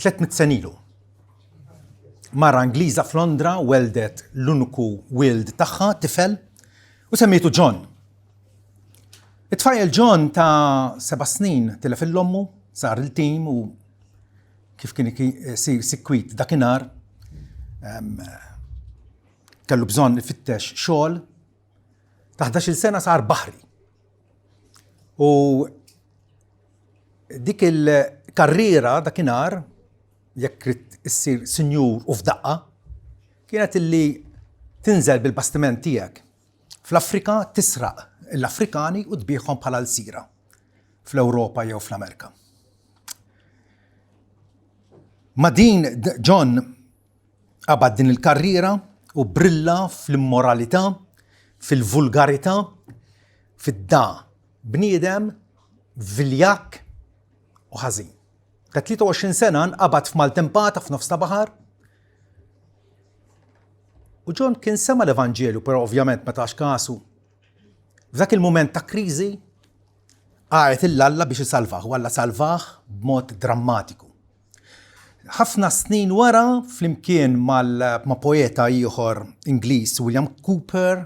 300 sena ilu. Mara Ingliża f'Londra weldet l-uniku wild tagħha, tifel, u semmietu John. It-tfajjel John ta' seba' snin tilef il-ommu, sar il-tim u kif kien isir sikwit dakinhar kellu bżonn ifittex xogħol. Ta' 11-il sena sar baħri. U dik il-karriera dakinhar jekk trid issir sinjur u f'daqqa, kienet illi tinżel bil-bastiment tiegħek fl-Afrika tisraq l-Afrikani u tbigħhom bħala lsira fl-Ewropa jew fl-Amerika. Ma din John qabad din il-karriera u brilla fl-immoralità, fil-vulgarità, fid-da bniedem viljakk u ħażin. Ta' 23 sena nqabad f'maltempata f'nofs ta' baħar. U John kien sema l-Evanġelju, però ovvjament ma tax kasu. F'dak il-mument ta' kriżi, għajet il-Alla biex isalvah, u Alla salvah b'mod drammatiku. Ħafna snin wara, flimkien ma' poeta ieħor Ingliż William Cooper,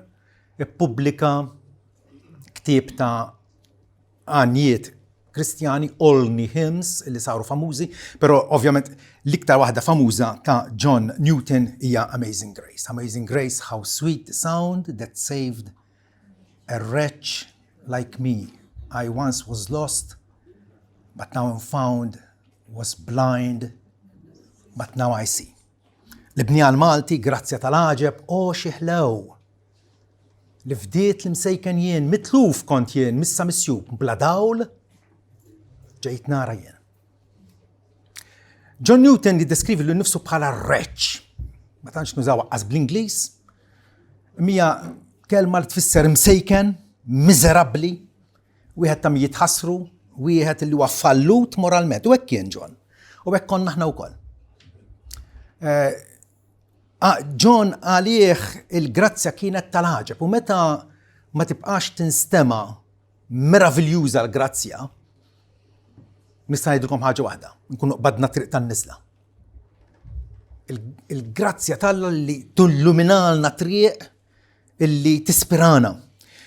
ippubblika ktieb ta' għanjiet Kristjani, Olney Hymns, li saru famużi, però ovvjament l-iktar waħda famuża ta' John Newton hija Amazing Grace. Amazing Grace, how sweet the sound that saved a wretch like me. I once was lost, but now I'm found, was blind, but now I see. L-ibni għal-Malti, grazzja tal-għaġeb, o xi ħlew. Li fdiet l-imsejken jien, mitluf kont jien, missa misjub, bla dawl, ġejt nara jien. John Newton jiddeskrivi lil nifsu bħala wretch. Ma tantx nużaw aqqas bl-Ingliż. Mija kelma li tfisser imsejken, miżerabbli, wieħed ta' min jitħassru, wieħed li huwa fallut moralment. U hekk kien John. U hekk konna aħna wkoll. Eh, Ah, John għalih il-grazzja kienet tal-għaġeb u meta ma tibqax tinstema meraviljuża l-grazzja, nista' ngħidilkom ħaġa waħda, nkunu qbadna triq tan-niżla. Il-grazzja tal li tulluminalna triq illi tispirana.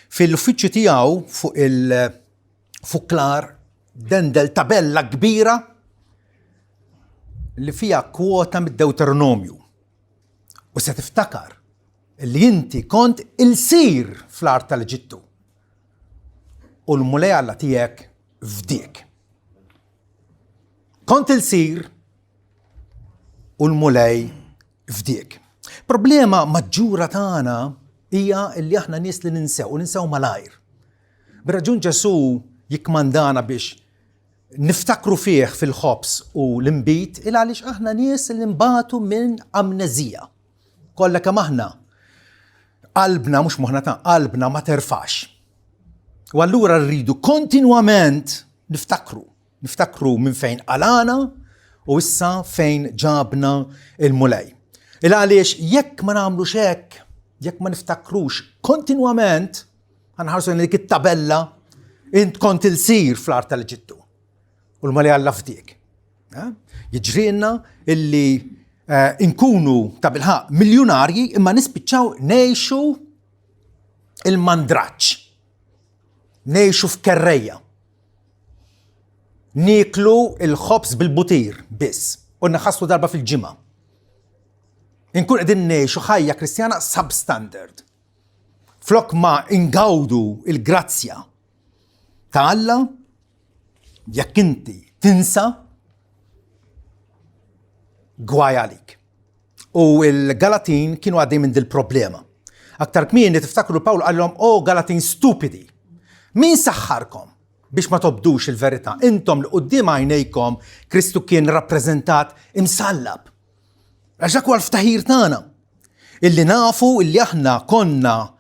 Fil-uffiċċju tiegħu fuq il-fuklar dendel tabella kbira li fiha kwota mid-Dewteronomju. U se tiftakar li inti kont ilsir fl-art tal-Eġittu. U l-Mulej Alla tiegħek fdiek. Kont ilsir u l-Mulej fdiek. Problema maġġura tagħna hija li aħna nies li ninsew u ninsew malajr. Bir-raġun Ġesù jikkmandana biex Niftakru fih fil-ħobż u l-inbid il għaliex aħna nies li nbatu minn amneżija. Kollha kemm aħna qalbna mhux moħħna ta' qalbna ma terfax. U allura rridu kontinwament niftakru, niftakru minn fejn qalana u issa fejn ġabna il-Mulej. Il għaliex jekk ma nagħmlux hekk, jekk ma niftakrux kontinwament, Ħanħarsu lejn dik it-tabella int kont ilsir fl-art tal-Eġittu. U l-mali Alla fdiek. Eh? Jiġrilna illi eh, inkunu ta' bilħaq miljunarji imma nispiċċaw nejxu il-mandraċ. Nejxu f'kerreja. Niklu il-ħobż bil-butir biss u naħassu darba fil-ġimgħa. Inkun qegħdin ngħixu ħajja Kristjana substandard. Flok ma ingawdu il-grazzja ta' Alla, jekk inti tinsa, gwaj għalik. U il-Galatin kienu għaddej minn dil-problema. Aktar kmieni tiftakru Pawl qalhom, "O Galatin stupidi, min saħħarkom biex ma tobdux il-verità? Intom li quddiem għajnejkom Kristu kien rappreżentat imsallab. Għax dak huwa l-ftaħir tagħna. Illi nafu illi aħna konna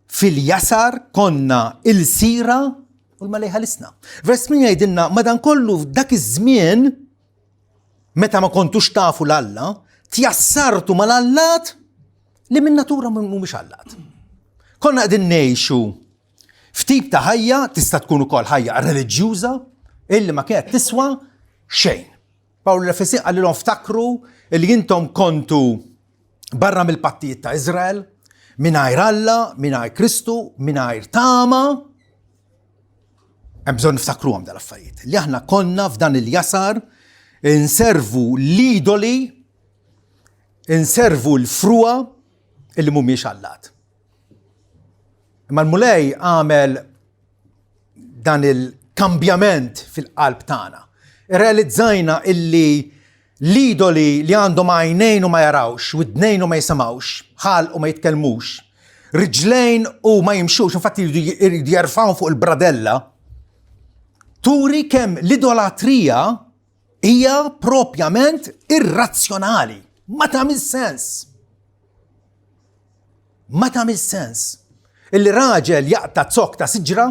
fil-jasar, konna il-sira u l-malej ħalisna. Vers 8 jgħidilna madankollu dak iż-żmien meta ma kontux tafu l-Alla, tjassartu mal-allat li minn natura mhumiex allat. Konna qegħdin ngħixu f'tip ta' ħajja tista' tkun ukoll ħajja reliġjuża illi ma kienet tiswa xejn. Pawlu l-Efesin qalilhom ftakru li intom kontu barra mill-pattijiet ta' Izrael, mingħajr Alla, mingħajr Kristu, mingħajr tama. Hemm bżonn niftakruhom dal-affarijiet. Li aħna konna f'dan il-jasar inservu l-idoli, inservu l-frua illi mhumiex allat. Imma l-Mulej għamel dan il-kambjament fil-qalb tagħna. Realizzajna illi l-idoli li għandhom għajnejn u ma jarawx, widnejn u ma jisimgħux, ħalq u ma jitkellmux, riġlejn u ma jimxux, infatti jridu jerfgħu fuq il-bradella, turi kemm l-idolatrija hija propjament irrazzjonali. Ma tagħmel sens. Ma tagħmel sens. Illi raġel jaqta' zokk ta' siġra,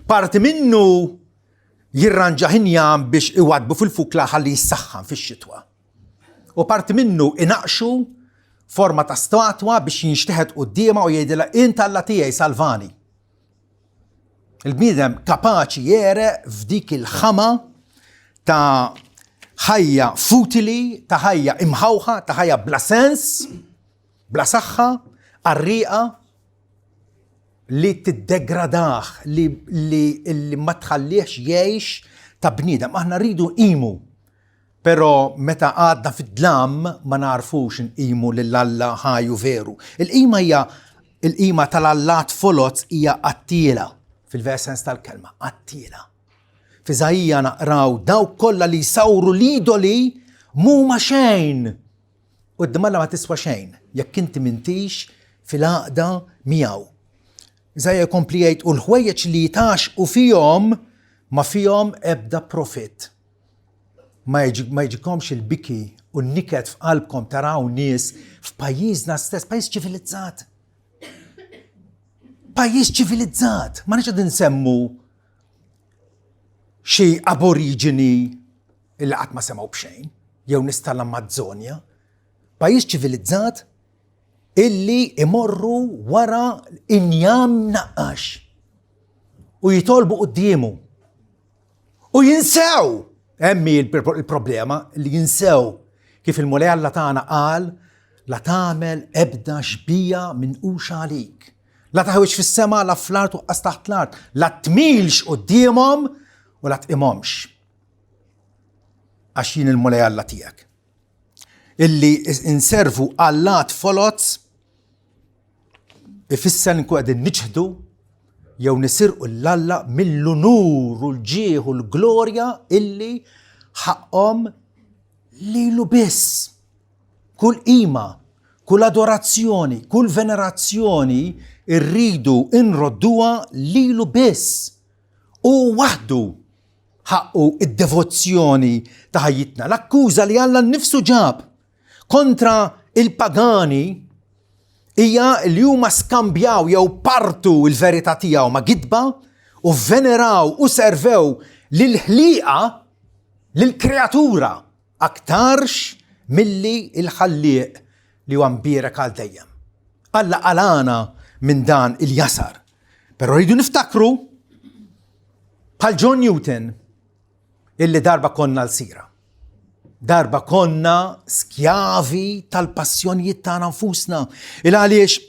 parti minnu jirranġa injam biex iwadbu fil-fukla ħalli jissaħħan fix-xitwa. U parti minnu inaqxu forma ta' statwa biex jinxteħet quddiemha u jgħidilha int Alla tiegħi salvani. Il-bniedem kapaċi jegħreq f'dik il-ħama ta' ħajja futili, ta' ħajja imħawħa, ta' ħajja bla sens, bla saħħa, qarrieqa, li tiddegradah, li, li, li ma tħallihx jgħix ta' bniedem. Aħna rridu nqimu Però meta għadna fid-dlam ma nagħrfux nqimu lil Alla ħaj u veru. Il-qima hija il-qima tal-allat foloz hija qattiela, fil-ver sens tal-kelma, qattiela. F'Iżaija naqraw dawk kollha li jsawru l-idoli m'huma xejn. Quddiem Alla ma tiswa xejn jekk inti m'intix fil-għaqda miegħu. Iżaija jkompli jgħid u l-ħwejjeġ li jitgħaxqu fihom ma fihom ebda profitt. Ma jiġikomx il-biki u n-niket f'qalbkom taraw nies f'pajjiżna stess, pajjiż ċivilizzat. Pajjiż ċivilizzat, ma nix nsemmu xi aboriġini illi qatt ma semgħu b'xejn, jew nies tal-Amazzonja. Pajjiż ċivilizzat illi imorru wara injam naqqax u jitolbu quddiemu. U jinsew! Hemm hi l-problema li jinsew kif il-Mulej Alla tagħna qal la tagħmel ebda xbija minquxa għalik. La taħwieġ fis-sema, la fl-art u qas taħt l-art, la tmilx quddiemhom u la tqimhomx. Għax jien il-Mulej Alla tiegħek. Illi inservu allat foloz Ifisser li nkun qegħdin niċħdu jew nisirqu 'l Alla mill-unur u l-ġieħ u l-glorja illi ħaqqhom lilu biss. Kull qima, kull adorazzjoni, kull venerazzjoni rridu nrodduha lilu biss. Hu waħdu ħaqqu d-devozzjoni ta' ħajjitna. L-akkuża li Alla nnifsu ġab kontra il-pagani hija li huma skambjaw jew partu l-verità tiegħu ma' gidba u veneraw u servew lill-ħliqa, lill-kreatura aktarx milli l-Ħallieq li huwa mbierek għal dejjem. Alla qalana minn dan il-jasar. Però rridu niftakru bħal John Newton illi darba konna lsira. Darba konna skjavi tal-passjonijiet tagħna nfusna. Il għaliex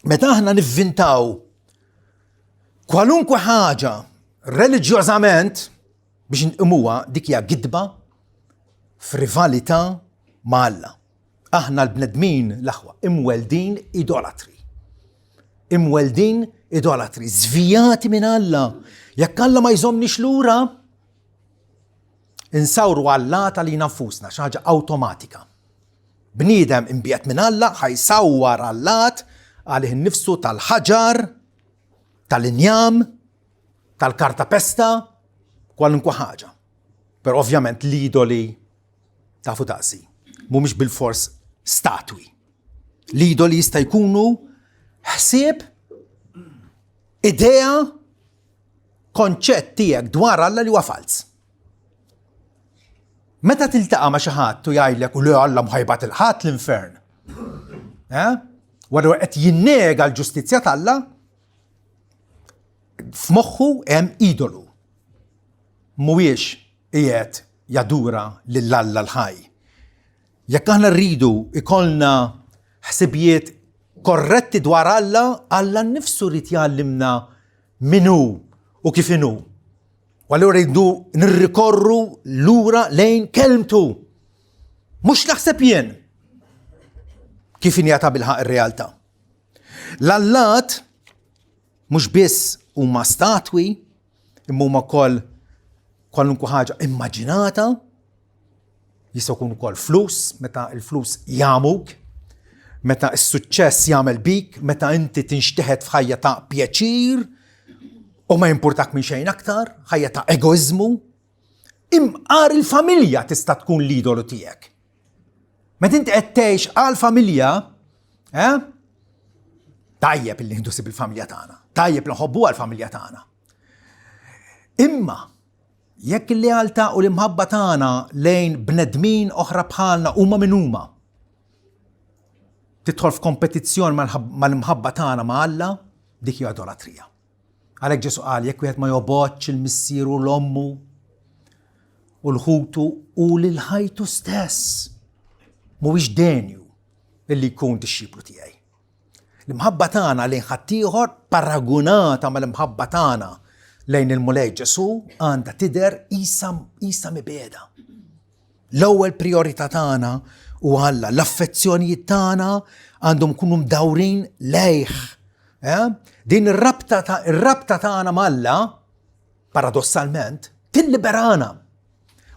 meta aħna nivvintaw kwalunkwe ħaġa reliġjożament biex nqimuha dik hija gidba f'rivalità ma' Alla. Aħna l-bnedmin l-aħwa imweldin idolatri. Imweldin idolatri, żvijati minn Alla. Jekk Alla ma jżommniex lura, insawru allat għalina nfusna, xi ħaġa awtomatika. Bniedem imbiegħed minn Alla ħa jsawwar allat għalih innifsu tal-ħaġar, tal-injam, tal-kartapesta, kwalunkwe ħaġa. Però ovvjament l-idoli tafu daqsi, mhumiex bilfors statwi. L-idoli jista' jkunu ħsieb, idea, konċett tiegħek dwar Alla li huwa falz. Meta tiltaqa' ma' xi ħadd u jgħidlek u li Alla mħajbat il-ħadd l-infern. Eh? Wara qed jinnega l-ġustizzja t'Alla, f'moħħu hemm idolu. Mhuwiex qiegħed jadura lil Alla l-ħaj. Jekk aħna rridu ikollna ħsibijiet korretti dwar Alla, Alla nnifsu rrid jgħallimna min hu u kif inhu. U allura rridu nirrikorru lura lejn kelmtu. Mhux naħseb jien kif inhi ta' bilħaq ir-realtà. L-allat mhux biss huma statwi, imma huma wkoll kwalunkwe ħaġa immaġinata, Jistgħu jkunu wkoll flus, meta l-flus jagħmuk, meta s-suċċess jagħmel bik, meta inti tinxteħet f'ħajja ta' pjaċir u ma jimpurtak minn xejn aktar, ħajja ta' egoiżmu. Imqar il-familja tista' tkun l-idolu tiegħek. Meta inti qed tgħix għal familja, eh? Tajjeb li nieħdu il-familja tagħna, tajjeb li nħobbu għal-familja tagħna. Imma Jekk il-lealtà u l-imħabba tagħna lejn bnedmin oħra bħalna huma min huma, tidħol f'kompetizzjoni mal-imħabba tagħna ma' Alla, dik hija idolatrija. Għalhekk Ġesu qal jekk wieħed ma jobgħodx il-missieru u l-ommu u l-ħutu u lil ħajtu stess mhuwiex denju illi jkun dixxiplu tiegħi. L-imħabba tagħna lejn ħaddieħor paragunata mal-imħabba tagħna lejn il-Mulej Ġesu għandha tidher isa isa mibeda. L-ewwel priorità tagħna u Alla, l-affezzjonijiet tagħna għandhom kunu mdawrin lejh. Eh? Din ir-rabta ta' ir-rabta tagħna m'Alla, paradossalment, tilliberana.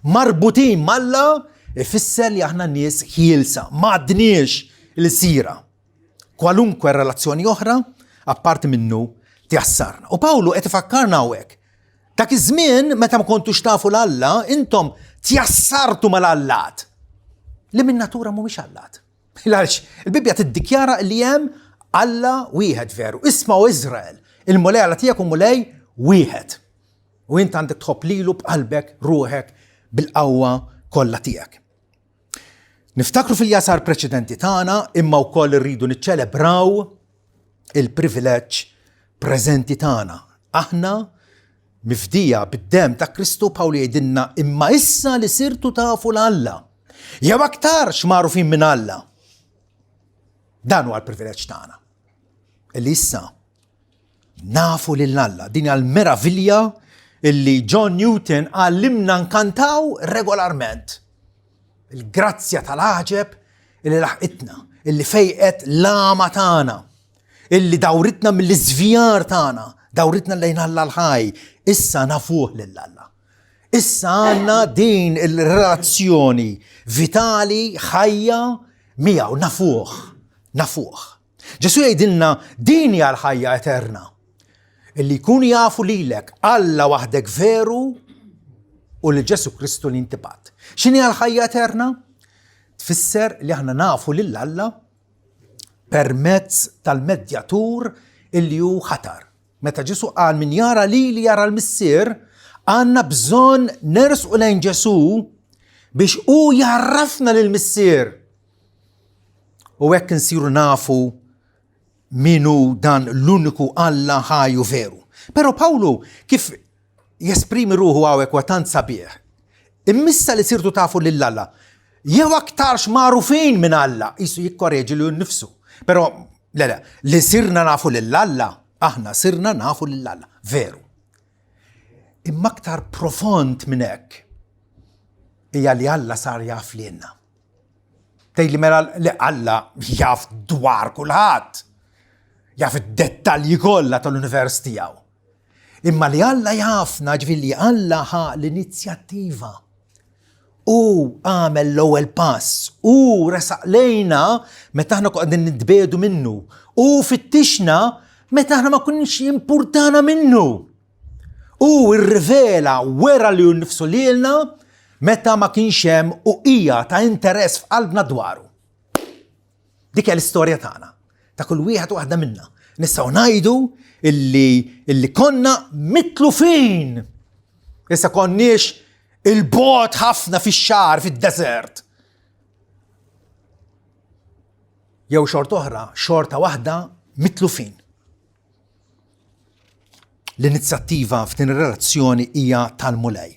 Marbutin m'Alla ifisser li aħna nies ħielsa, m'għadniex il-sira. Kwalunkwe relazzjoni oħra, apparti minnu, tjassarna. U Pawlu qed ifakkarna hawnhekk. Dak iż-żmien meta ma kontux tafu l-Alla, intom tjassartu mal-allat. Li minn natura mhumiex allat. Għaliex il-Bibbja tiddikjara li hemm Alla wieħed veru. Isma' Iżrael, il-Mulej Alla tiegħek u Mulej wieħed. U int għandek tħobb lilu b'qalbek, ruħek, bil-qawwa kollha tiegħek. Niftakru fil-jasar preċedenti tagħna imma wkoll irridu niċċelebraw il-privileġġ preżenti tagħna. Aħna mifdija bid-dem ta' Kristu Pawlu jgħidilna imma issa li sirtu tafu l-Alla. Jew aktarx magħrufin minn Alla. Dan huwa l-privileġġ tagħna. Illi issa Nafu lil Alla. Din hija l-meravilja illi John Newton għallimna nkantaw regolarment. Il-grazzja tal-għaġeb illi laħqitna, illi fejqet l-għama tagħna, illi dawritna mill-iżvijar tagħna, dawritna lejn Alla l-ħaj, issa nafuh lil Alla. Issa għandna din il-relazzjoni vitali, ħajja miegħu, nafuh, nafuh. Ġesù jgħidilna din hija l-ħajja eterna. Illi jkunu jafu lilek Alla waħdek veru u li Ġesù Kristu li inti bat. X'inhi l-ħajja eterna? Tfisser li aħna nafu lil Alla permezz tal-medjatur illi hu ħatar. Meta Ġesù qal min jara lili jara l-Missier, għandna bżonn nersqu lejn Ġesù biex hu jarrafna lill-Missier. U hekk insiru nafu min hu dan l-uniku Alla ħaj u veru. Però Pawlu kif jesprimi ruħu hawnhekk huwa tant sabiħ. Immissa li sirtu tafu lil Alla, jew aktarx magħrufin minn Alla, jisu jikkoreġi li nnifsu. Però le le, li sirna nafu lil Alla, aħna sirna nafu lil Alla, veru. Imma aktar profond minn hekk hija li Alla sar jaf lilna. Tgħidli mela li Alla jaf dwar kulħadd. Jaf id-dettalji kollha tal-univers tiegħu. Imma li Alla jafna, ġifieri li Alla ħa l-inizjattiva. U għamel l-ewwel pass, u resaq lejna meta aħna qegħdin nitbedu minnu, u fittixna meta aħna ma kunx jimpurtana minnu. Hu rrivela, wera lilu nnifsu lilna meta ma kienx hemm uqija ta' interess f'qalbna dwaru. Dik hija l-istorja tagħna, ta' kull wieħed u waħda minna. Nistgħu ngħidu illi, illi konna mitlufin. Issa konniex il-bot ħafna fix-xar fid-desert. Jew xort oħra, xorta waħda mitlufin. L-inizjattiva f'din ir-relazzjoni hija tal-Mulej.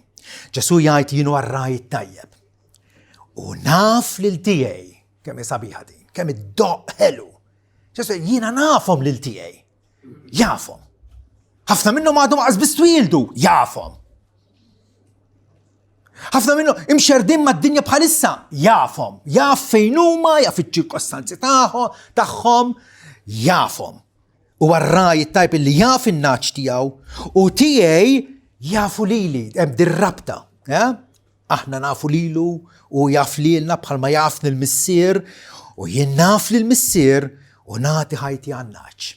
Ġesù jgħid jien huwa r-ragħaj it-tajjeb. U naf lil tiegħi, kemm hi sabiħa din, kemm iddoqq ħelu. Ġesù jiena nafhom lil tiegħi. Jafhom. Ħafna minnhom għadhom qas biss twieldu, jafhom. Ħafna minnhom imxerdin mad-dinja bħalissa, jafhom. Jaf fejn huma, jaf iċ-ċirkostanzi tagħhom, jafhom. Huwa r-ragħaj it-tajb illi jaf in-nagħaġ tiegħu u tiegħi jafu lili, hemm dir-rabta. Eh? Aħna nafu lilu u jaf lilna bħalma jafni l-missier u jien naf lill-missier u nagħti ħajti għan-nagħaġ.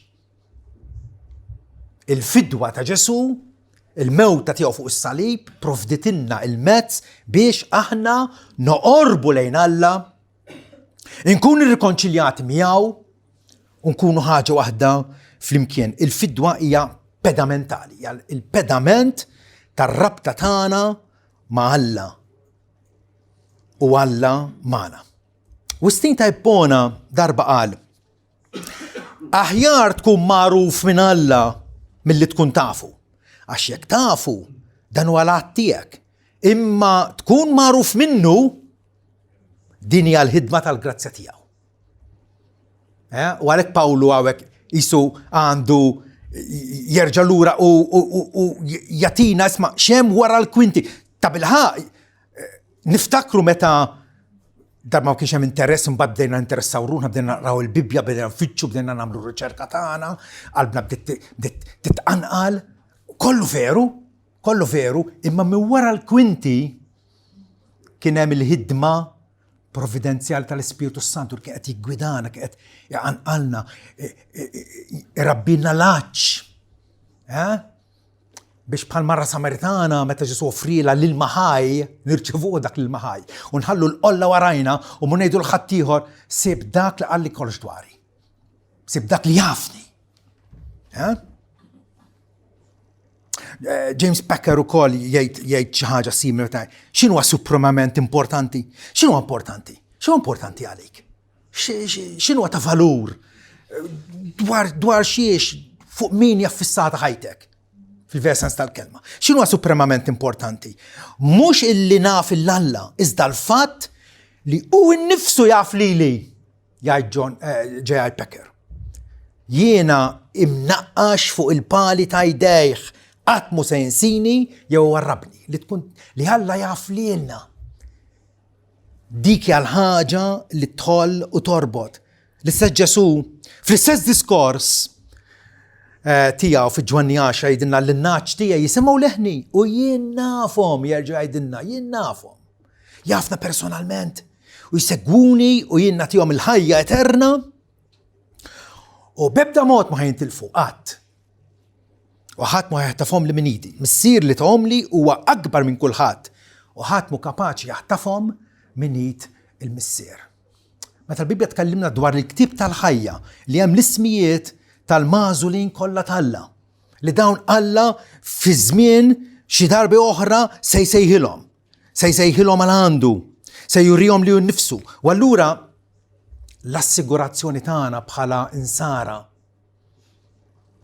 Il-fidwa ta' Ġesù, il-mewta tiegħu fuq is-salib, provditilna il-mezz biex aħna noqorbu lejn Alla, inkunu rikonċiljati miegħu u nkunu ħaġa waħda flimkien. Il-fidwa hija pedamentali, hija il-pedament tar-rabta tagħna ma' Alla u Alla magħna. Wistin ta' Ippona darba qal, aħjar tkun magħruf minn Alla milli tkun tafu. Għax jekk tafu, dan huwa l-att tiegħek. Imma tkun magħruf minnu, din hija l-ħidma tal-grazzja tiegħu. Eh? U għalhekk Pawlu hawnhekk jisu għandu jerġa' lura u, u, u, u jatina isma' xem wara l-kwinti. Ta' bilħaq eh, niftakru meta darba ma kienx hemm interess imbagħad bdejna interessaw ruħna, bdejna naqraw il-Bibbja, bdejna nfittxu, bdejna nagħmlu r-riċerka tagħna, qalbna bdiet titqanqal. Kollu veru, kollu veru, imma minn wara l-kwinti kien hemm il-ħidma providenzjali tal-Ispirtu Santu li kien qed jiggwidana, kien qed iqanqalna, irabbina l-għatx. Eh? Biex bħal marra Samaritana meta Ġesu offrila l-ilma ħaj, nirċevuh dak l-ilma ħaj. U nħallu l-qolla warajna u mu ngħidu l-ħaddieħor sib dak li qalli kollox dwari. Sib dak li jafni. Eh? Eh, James Packer ukoll jgħid xi ħaġa simili ta' x'inhuwa supremament importanti? X'inhuwa importanti? X'inhuwa importanti għalik? X'inhuwa ta' valur? Dwar dwar xiex fuq min jaffissata ħajtek? Fil-ver sens tal-kelma. X'inhuwa supremament importanti? Mhux illi naf il-Alla, iżda l-fatt li hu nnifsu jaf lili. Jgħid John eh, J.I. Packer. Jiena imnaqqax fuq il-pali ta' jdejh, qatt mu se jinsini jew warrabni li tkun li Alla jaf lilna. Dik hija l-ħaġa li tħoll u torbot. L-istess Ġesu, fl-istess diskors eh, tiegħu fi Ġwanni 10 jgħidilna l-naċ tiegħi jisimgħu leħni u jien nafhom jerġa' jgħidilna jien nafhom. Jafna personalment u jsegwuni u jien nagħtihom il-ħajja eterna u b'ebda mod ma ħajintilfu qatt. U ħadd ma jaħtafhom li minn idi. Missier li tahom li huwa akbar minn kulħadd u ħadd mu kapaċi jaħtafhom minn id il-missier. Meta l-Bibbja tkellimna dwar il-ktieb tal-ħajja li hemm l-ismijiet tal-magħżulin kollha t'Alla, li dawn Alla fi żmien xi darbi oħra se jsejħilhom. Se jsejħilhom għal għandu, se jurihom li hu nnifsu. U allura l-assigurazzjoni tagħna bħala insara,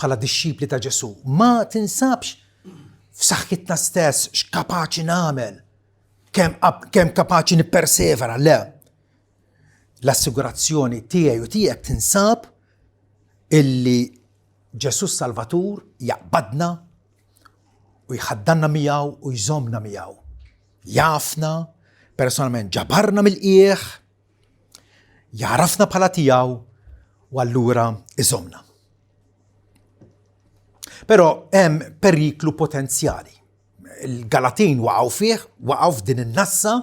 bħala dixxipli ta' Ġesù, ma tinsabx f'saħħitna stess x'kapaċi nagħmel, kemm kemm kapaċi nippersevera, le. L-assigurazzjoni tiegħi u tiegħek tinsab illi Ġesù Salvatur jaqbadna u jħaddanna miegħu u jżommna miegħu. Jafna, personalment ġabarna mill-qiegħ, jarafna bħala tiegħu u allura iżommna. Però hemm periklu potenzjali. Il-Galatin waqgħu fih, waqgħu f'din in-nassa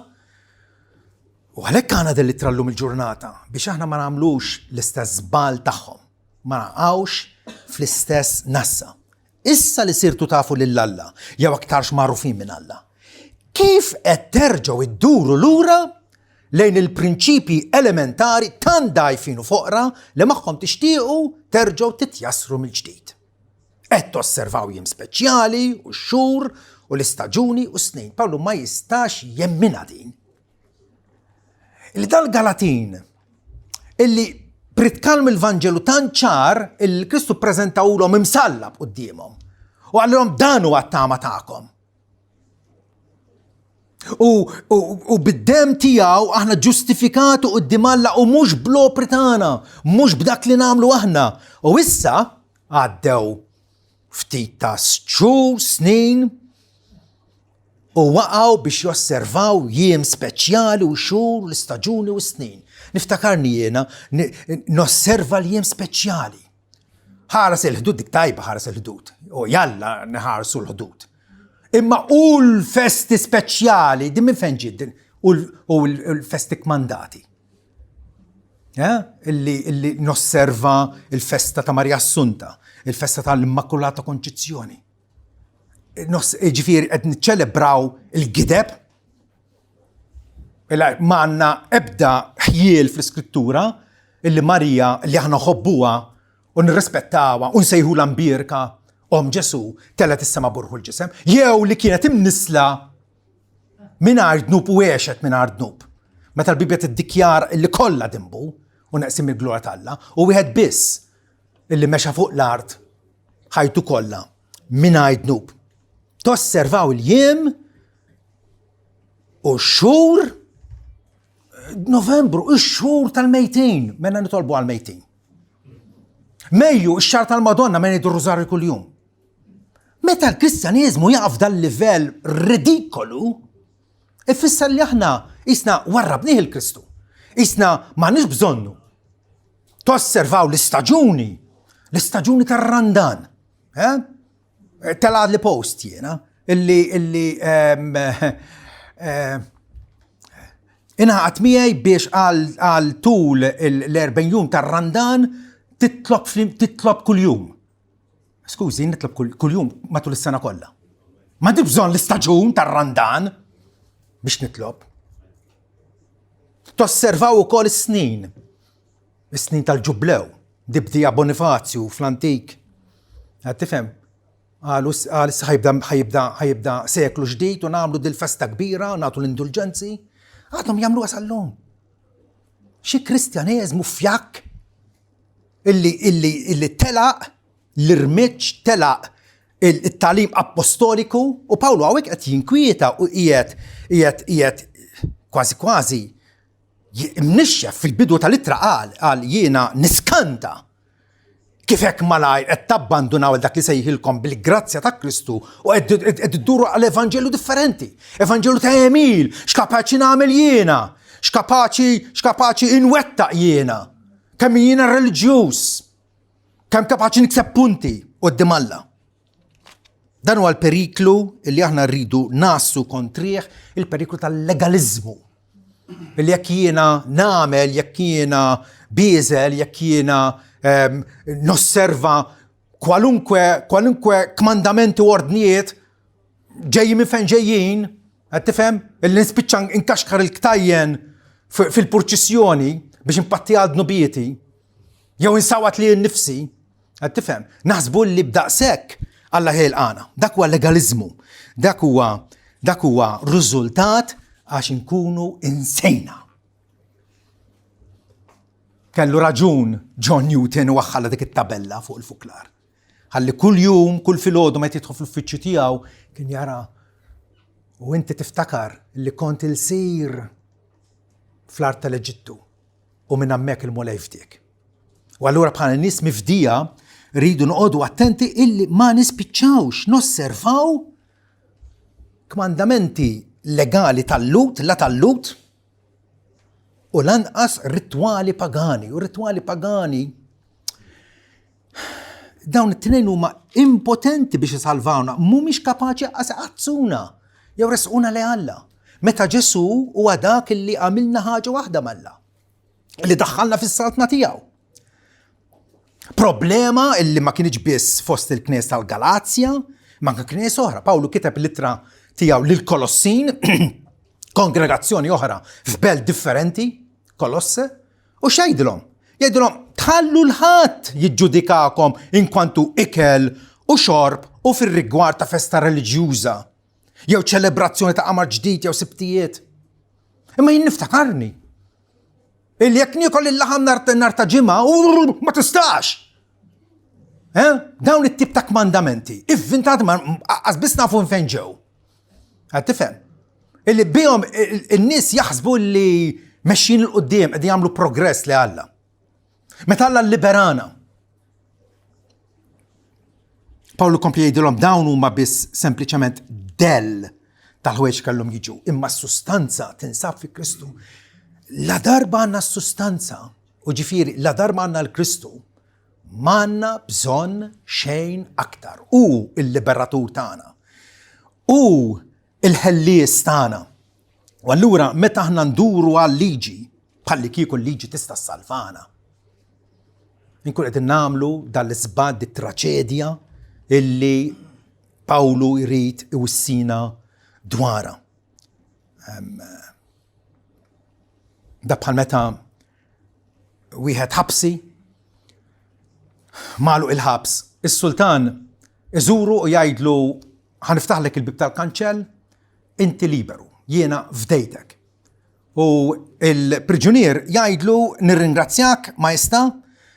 u għalhekk għandna din l-ittra llum il-ġurnata biex aħna ma nagħmlux l-istess żball tagħhom, ma naqgħux fl-istess nassa. Issa li sirtu tafu lil Alla, jew aktarx magħrufin minn Alla, kif qed terġgħu idduru lura lejn il-prinċipji elementari tant dgħajfin u foqra li magħhom tixtiequ terġgħu titjassru mill-ġdid? Qed tosservaw jiem speċjali u x-xhur u l-istaġuni u s-snin. Pawlu ma jistax jemminha din. Li dal-Galatin illi pritkalm il-Vanġelu tant ċar illi Kristu ppreżentawulhom imsallab quddiemhom. U qalilhom dan huwa t-tama tagħkom. U, u, u bid-dem tiegħu aħna ġustifikatu quddiem Alla u mhux bl-opri tagħna, mhux b'dak li nagħmlu aħna. U issa għaddew ftit ta' xhur, snin, u waqgħu biex josservaw jiem speċjali u xhur l-istaġuni u snin. Niftakarni jiena nosserva l-jiem speċjali. Ħares il-ħdud dik tajba ħares il-ħdud. U jalla nħarsu l-ħdud. Imma u l-festi speċjali, din minn fejn ġiet u l-festi kmandati. Eh? Illi, illi nosserva il-festa ta' Marja Assunta, il-festa tal-Immakulata Konċizzjoni. Ġifieri qed niċċelebraw il-gideb ma għandna ebda ħjiel fl-iskrittura illi Marija li aħna ħobbuha u nirrispettawha u nsejħulha mbierka om Ġesu telet is-sema burħu l-ġisem, jew li kienet imnisla mingħajr dnub u għexet mingħajr dnub. Meta l-Bibja tiddikjar li kollha dimbu u neqsim il-glorja t'Alla, u wieħed biss illi mexa fuq l-art ħajtu kollha mingħajr dnub. Tosservaw il-jiem u x-xhur Novembru, ix-xhur tal-mejtin, mena nitolbu għal-mejtin. Mejju, ix-xahar tal-Madonna, mena jiddu rużarju kuljum. Meta l-Kristjaneżmu jaqaf dal-livell ridikolu, ifisser li aħna isna warrabnih il-Kristu. Isna m'għandniex bżonnu. Tosservaw l-istaġuni, l-istaġuni tar-Randan. Eh? Tela li post jiena, illi illi ehm, eh, inħaqat miegħi biex għal tul l-40 jum tar-Randan titlob titlob kuljum. Skużi, nitlob kuljum matul is-sena kollha. Ma bżonn l-istaġun tar-Randan biex nitlob. Tosservaw ukoll is-snin. Is-snin tal-ġublew, dibdija Bonifazju fl-antik. Qed tifhem? Qalu qal issa ħajibda ħajibda ħajibda seklu ġdid u nagħmlu dil-festa kbira, nagħtu l-indulġenzi. Għadhom jagħmluha sal-lum. Xi Kristjaneżmu fjakk illi illi illi telaq l-irmiġġ telaq it-tagħlim appostoliku u Pawlu hawnhekk qed jinkwieta u qiegħed qiegħed qiegħed kważi kważi Mnixxef fil-bidu tal-ittra qal, qal jiena niskanta kif hekk malajr qed tabbandunaw dak li sejħilkom bil-grazzja ta' Kristu u qed idduru għal evanġelju differenti. Evanġelju ta' għemil, x'kapaċi nagħmel jiena, x'kapaċi x'kapaċi inwettaq jiena, kemm jiena reliġjuż, kemm kapaċi nikseb punti quddiem Alla. Dan huwa l-periklu li aħna rridu nassu kontrih, il-periklu tal-legaliżmu. Li jekk jiena nagħmel, jekk jiena bieżel, jekk jiena ehm, nosserva kwalunkwe kwalunkwe kmandamenti u ordnijiet ġejjin minn fejn ġejjin, qed tifhem? Illi nispiċċa nkaxkar il-ktajjen fil-purċissjoni biex impatti għal dnubieti, jew insawat li nnifsi, Qed tifhem? Naħsbu li b'daqshekk Alla ħilqana. Dak huwa legaliżmu. Dak huwa dak huwa riżultat għax inkunu insejna. Kellu raġun John Newton u waħħala dik it-tabella fuq il-fuklar. Ħalli kull jum, kull filgħodu meta jidħol fl-uffiċċju tiegħu kien jara u inti tiftakar li kont ilsir fl-art tal-Eġittu u minn hemmhekk il-Mulej fdiek. U allura bħala nies mifdija rridu noqogħdu attenti illi ma nispiċċawx nosservaw kmandamenti legali tal-lut, la tal-lut, u lanqas ritwali pagani. U ritwali pagani dawn it-tnejn huma impotenti biex isalvawna, mhumiex kapaċi qas iqazzuna jew resquna li Alla. Meta Ġesu huwa dak li għamilna ħaġa waħda m'Alla. li daħħalna fis-saltna tiegħu. Problema illi ma kienx biss fost il-knies tal-Galazja, ma anke knies oħra. Pawlu kiteb l-ittra tiegħu lil Kolossin, kongregazzjoni oħra f'belt differenti, Kolosse, u x'jgħidilhom? Jgħidilhom tħallu l-ħadd jiġġudikakom inkwantu ikel u xorb u fir-rigward ta' festa reliġjuża jew ċelebrazzjoni ta' qamar ġdid jew sibtijiet. Imma jien niftakarni. Illi jekk niekol il-laħam nar ta' ġimgħa, ma tistax. Eh? Dawn it-tip ta' kmandamenti, ivvintati ma biss nafu fejn ġew. Għad tifhem? Illi bihom in-nies jaħsbu li mexjin 'il quddiem qegħdin jagħmlu progress li Alla. Meta Alla liberana. Pawlu kompli jgħidilhom dawn huma biss sempliċement dell tal-ħwejġ kellhom jiġu, imma s-sustanza tinsab fi Kristu. La darba għandna s-sustanza, u ġifieri la darba għandna l-Kristu, m'għandna bżonn xejn aktar. Hu l-liberatur tagħna. Hu il-ħellies tagħna. U allura meta aħna nduru għal-liġi, bħalli kieku l-liġi tista' ssalvana. Inkun qed nagħmlu dal-isbad di traċedja illi Pawlu jrid iwissina dwarha. Da bħal meta wieħed ħabsi magħluq il-ħabs, is-sultan iżuru u jgħidlu Ħa niftaħlek il-bieb tal-kanċell, inti liberu, jiena fdejtek. U il-priġunier jgħidlu nirringrazzjak, Maestà,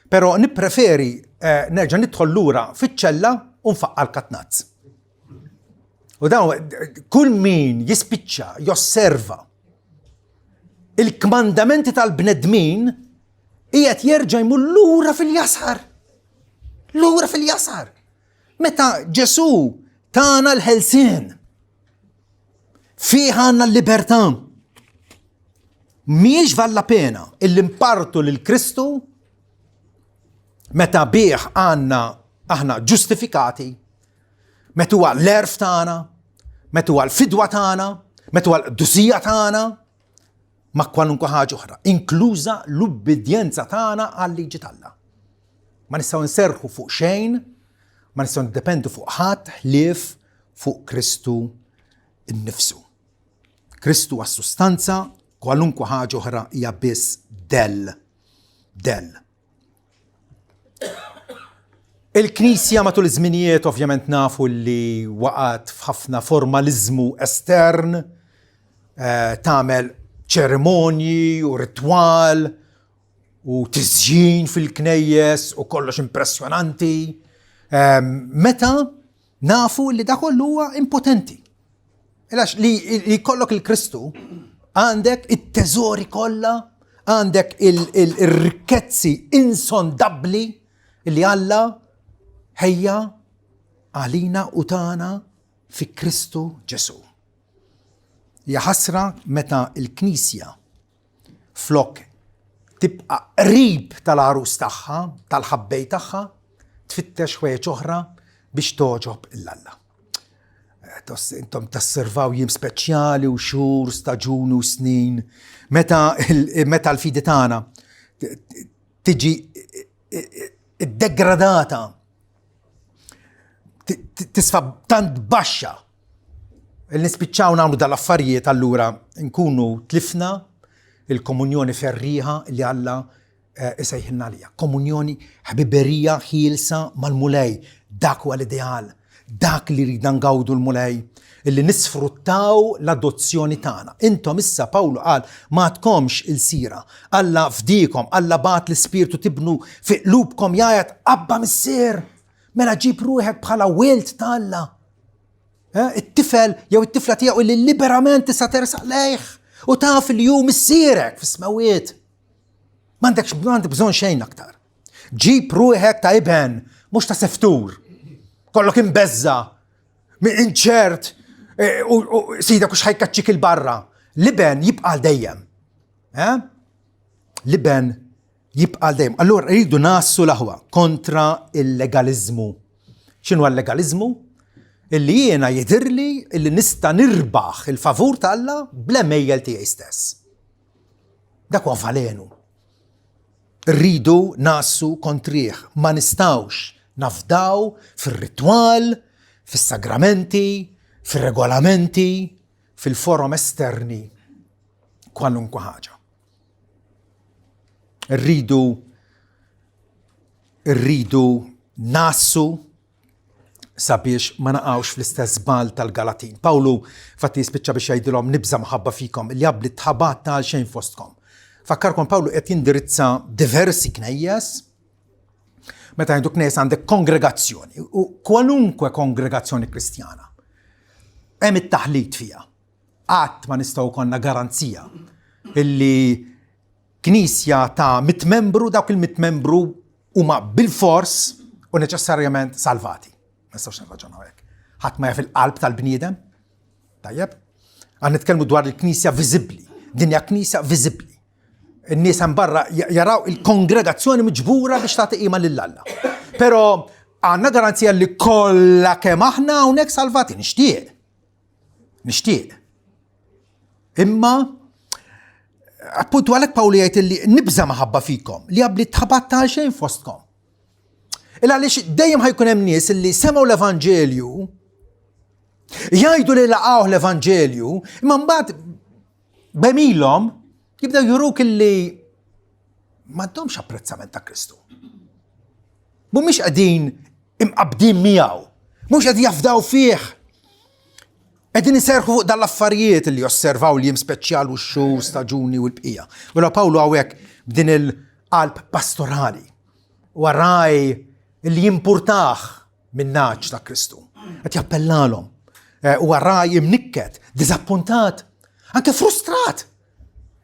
però nippreferi eh, nerġa' nidħol lura fiċ-ċella u nfaqqa' l-katnazz. U dawn kull min jispiċċa josserva il-kmandamenti tal-bnedmin qiegħed jerġa' jmur lura fil-jasar. Lura fil-jasar. Meta Ġesù tana l-ħelsien, fih għandna l-libertà. Mhijiex valla pena illi npartu lil Kristu meta bih għandna aħna ġustifikati, meta huwa l-erf tagħna, meta huwa l-fidwa tagħna, meta huwa l-qdusija tagħna, ma' kwalunkwe ħaġa oħra, inkluża l-ubbidjenza tagħna għal-liġi t'Alla. Ma nistgħu nserrħu fuq xejn, ma nistgħu niddependu fuq ħadd ħlief fuq Kristu nnifsu. Kristu għas-sustanza, kwalunkwe ħaġa oħra hija biss dell. Dell. Il-Knisja matul iż-żminijiet ovvjament nafu li waqgħet f'ħafna formaliżmu estern, eh, tagħmel ċerimonji u ritwal u tiżjin fil-knejjes u kollox impressjonanti. Eh, meta nafu li da kollu huwa impotenti. Għax li jkollok il-Kristu, għandek it-teżori kollha, għandek il-rikkezzi insondabbli li Alla ħejja għalina u tagħna fi Kristu Ġesù. Hija ħasra meta l-Knisja flok tibqa' qrib tal-għarus tagħha, tal-ħabbej tagħha, tfittex ħwejjeġ oħra biex togħġob 'l Alla. Eh, intom tasservaw jiem speċjali u xhur, staġuni u snin, meta meta l-fidi tagħna tiġi degradata tisfa tant baxxa li nispiċċaw nagħmlu dal-affarijiet allura nkunu tlifna il-komunjoni ferrieħa li Alla eh, isejħilna għalija. Komunjoni ħbiberija ħielsa mal-Mulej, dak huwa l-ideal, dak li ridna ngawdu l-Mulej, illi nisfruttaw l-adozzjoni tagħna. Intom issa Pawlu qal ma tkomx il-sira, Alla fdiekom, Alla bagħat l-Ispirtu tibnu fi qlubkom jgħajat Abba Missier. Mela ġib ruħek bħala wild ta' Alla. Eh, it-tifel jew it-tifla tiegħu li liberament tista' tersaq lejh u taf li hu missierek fis-smawiet. M'għandekx m'għandek bżonn xejn aktar. Ġib ruħek ta' iben, mhux ta' seftur. Kollok imbeżza, inċert, eh, u sidak u xħajkaċċik il-barra. L-iben jibqa' dejjem. Eh? L-iben jibqa' għal dejjem. Allura rridu nassu l-aħwa kontra il-legaliżmu. X'inhu l-legaliżmu? Illi jiena jidhirli illi nista' nirbaħ il-favur ta' Alla bl-għemejjel tiegħi stess. Dak huwa valenu. Rridu nassu kontrih, ma nistgħux nafdaw fir-ritwal, fis-sagramenti, fir-regolamenti, fil-forom esterni kwalunkwe ħaġa. Rridu rridu nassu sabiex ma naqgħux fl-istess żball tal-Galatin. Pawlu fatti jispiċċa biex jgħidilhom nibża' mħabba fikom li jabli tħabat ta' xejn fostkom. Fakkarkom Pawlu qed jindirizza diversi knejjes, meta jgħidu knejjes għandek kongregazzjoni u kwalunkwe kongregazzjoni kristjana. Hemm it-taħlit fiha. Qatt ma nistgħu konna garanzija illi knisja ta' mit membru dawk il-mit membru huma bil-fors u neċessarjament salvati. Ma nistgħux nirraġunaw hekk. Ħadd ma jaf il-qalb tal-bniedem. Tajjeb? Għan nitkellmu dwar il-knisja viżibbli. Din hija knisja viżibbli. In-nies hemm barra jaraw il-kongregazzjoni miġbura biex tagħti qima lil Alla. Però għandna garanzija li kollha kemm aħna hawnhekk salvati nixtieq. Nixtieq. Imma appuntu għalhekk Pawlu jgħid li nibża maħabba fikom li għabli tħabat ta' xejn fostkom. Il għaliex dejjem ħajkun hemm nies li semgħu l-Evanġelju, jgħidu li laqgħuh l-Evanġelju, imma mbagħad b'għemilhom jibdew juruk illi m'għandhomx apprezzament ta' Kristu. Mhumiex qegħdin imqabbdin miegħu, mhux qed jafdaw fih. Qegħdin iserħu fuq dal-affarijiet li josservaw li jiem speċjal u x-xhur, staġuni u l-bqija. U la Pawlu hawnhekk b'din il-qalb pastorali u raj li jimpurtah min-nagħaġ ta' Kristu. Qed jappellalhom. Eh, huwa raj imnikket, diżappuntat, anke frustrat.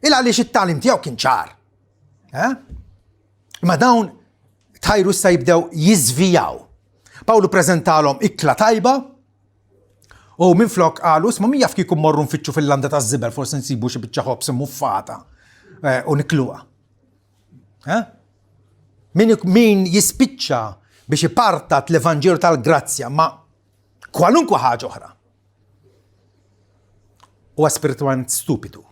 Il għaliex it-tagħlim tiegħu kien ċar. Eh? Imma dawn tħajru issa jibdew jiżvijaw. Pawlu preżentalhom ikla tajba u minflok qalu isma' min jaf kieku mmorru nfittxu fil-landa taż-żibel forsi nsibu xi biċċa ħobż immuffata eh, u nikluha. Eh? Min, min jispiċċa biex ipartat l-Evanġelu tal-grazzja ma' kwalunkwe ħaġa oħra. Huwa spiritwalment stupidu.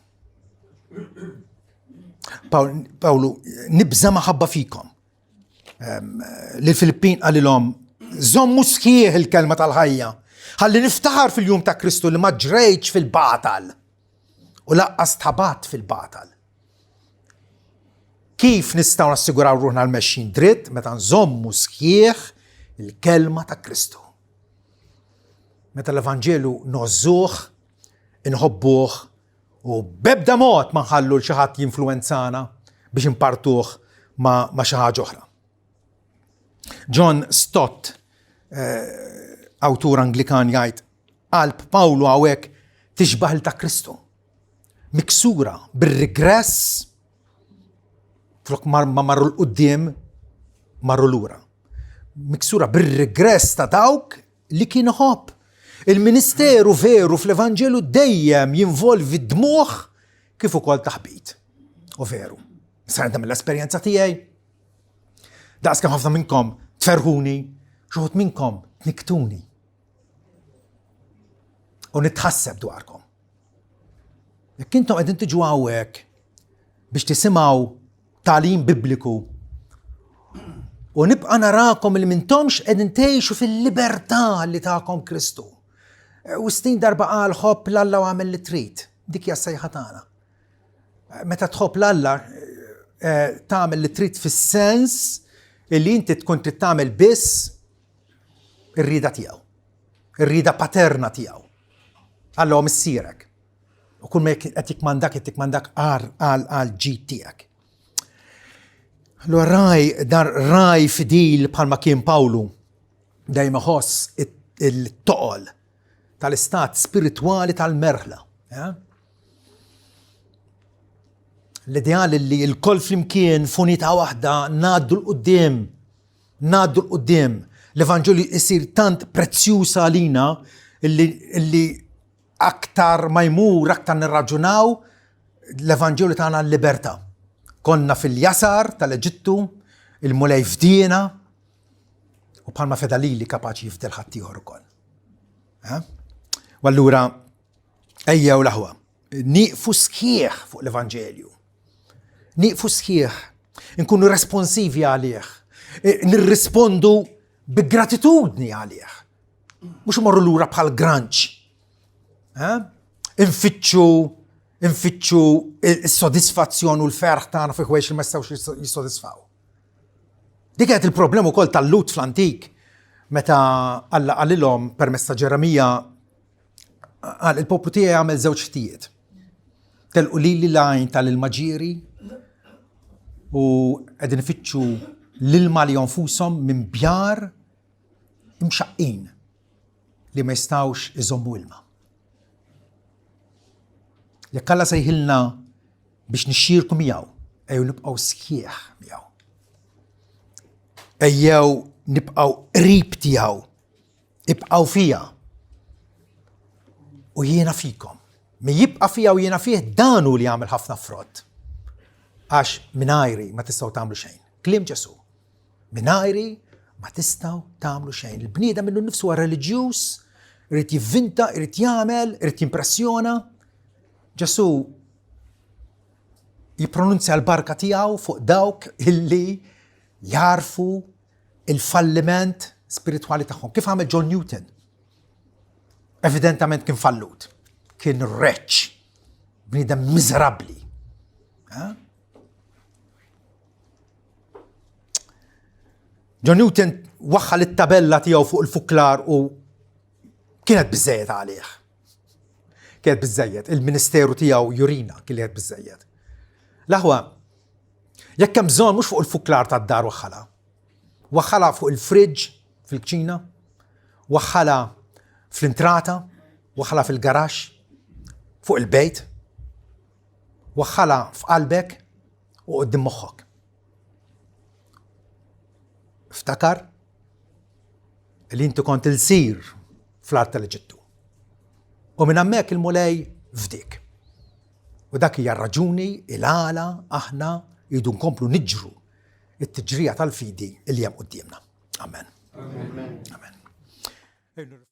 Pawlu, nibża maħabba fikom. Lil Filippin qalilhom, żommu sħiħ il-kelma tal-ħajja. Ħalli niftaħar fil-jum ta' Kristu li ma ġrejtx fil-batal u laqqas tabat fil-batal. Kif nistgħu nassiguraw ruħna l-mexxin dritt meta nżommu sħiħ il-kelma ta' Kristu? Meta l-Evanġelu nożuh, inħobbuh u b'ebda mod ma nħallu l xi ħadd jinfluwenzana biex impartuh ma, ma xi ħaġa oħra. John Stott, eh, awtur Anglikan jgħid, qalb Pawlu hawnhekk tixbaħ il ta' Kristu. Miksura bir-regress flok ma marru l-qudiem marru lura. Miksura bir-regress ta' dawk li kien iħobb. Il-ministeru veru fl-Evanġelu dejjem jinvolvi dmugħ kif ukoll taħbit. U veru. Sarna mill-esperjenza tiegħi. Daqs kemm ħafna minnkom tferħuni, xuħut minnkom tniktuni. U nitħasseb dwarkom. Jekk intom qegħdin tiġu hawnhekk biex tisimgħu tagħlim bibliku u nibqa' narakom li mintomx qegħdin tgħixu fil-libertà li tagħkom Kristu. E, u snin darba qal ħobb l-Alla u għamel li trid. Dik hija sejħa tagħna. E, meta tħobb l-Alla e, tagħmel li trid fis-sens li inti tkun trid tagħmel biss ir-rieda tiegħu. Ir-rieda paterna tiegħu. Alla hu missierek. U kull ma qed jikmandak qed jikmandak għal għal għal ġid tiegħek. Allura raj dar raj fidil bħalma kien Pawlu dejjem iħoss il-toqol tal-istat spiritwali tal-merħla. Eh? L-ideal li l-koll flimkien f'unità waħda ngħaddu l-qudiem Ngħaddu 'l quddiem. L-Evanġelju jsir tant prezzjuż għalina illi, illi aktar ma jmur, aktar nirraġunaw, l-Evanġelju tagħna l-libertà. Konna fil-jasar tal-Eġittu, il-Mulej fdiena, u bħalma feda lili kapaċi jifdel ħaddieħor ukoll. Eh? U allura ejjew l-aħwa, nieqfu sħiħ fuq l-Evanġelju. Nieqfu sħiħ, nkunu responsivi għalih, e, nirrispondu bi gratitudni għalih. Mhux imorru lura bħal granċ. Eh? Infittxu infittxu s-sodisfazzjon u l-ferħ tagħna fi ħwejx li ma jistgħux jissodisfaw. Dik kienet il-problema wkoll tal-Lut fl-antik meta Alla qalilhom permezz ta' Ġeremija Qal il-poplu tiegħi għamel żewġ ħtijiet. Telqu lili l-għajn tal-ilma ġieri u qegħdin ifittxu l-ilma li jonfushom minn bjar imxaqqin li ma jistgħux iżommu ilma. Jekk Alla sejħilna biex nixxierku miegħu, ejjew nibqgħu sħiħ miegħu. Ejjew nibqgħu qrib tiegħu. Ibqgħu fija. U jiena fikom. Min jibqa' fija u jiena fih dan hu li jagħmel ħafna frott. Għax mingħajri ma tistgħu tagħmlu xejn. Kliem Ġesù. Mingħajri ma tistgħu tagħmlu xejn. Il-bniedem minnu nnifsu huwa reliġjuż, irid jivvinta, irid jagħmel, irid jimpressjona. Ġesù jippronunzja l-barka tiegħu fuq dawk illi jarfu il-falliment spiritwali tagħhom. Kif għamel John Newton? Evidentament kien fallut, kien reċ, bniedem miżerabbli. Eh? John Newton waħħal it-tabella tiegħu fuq il-fuklar u kienet biżejjed għalih. Kienet biżejjed, il-ministeru tiegħu jurina kienet biżejjed. L-aħwa, jekk hemm bżonn mhux fuq il-fuklar tad-dar waħħalha. Waħħalha fuq il-fridge fil-kċina, waħħalha fl-intrata, waħħalha fil-garaxx, fuq il-bejt, Waħħalha f'qalbek u quddiem moħħok. Ftakar li inti kont ilsir fl-art tal-Eġittu. U minn hemmhekk il-Mulej fdik. U dak hija raġuni il-għala aħna jridu nkomplu niġru it-tiġrija tal-fidi li hemm quddiemna. Amen. Amen. Amen.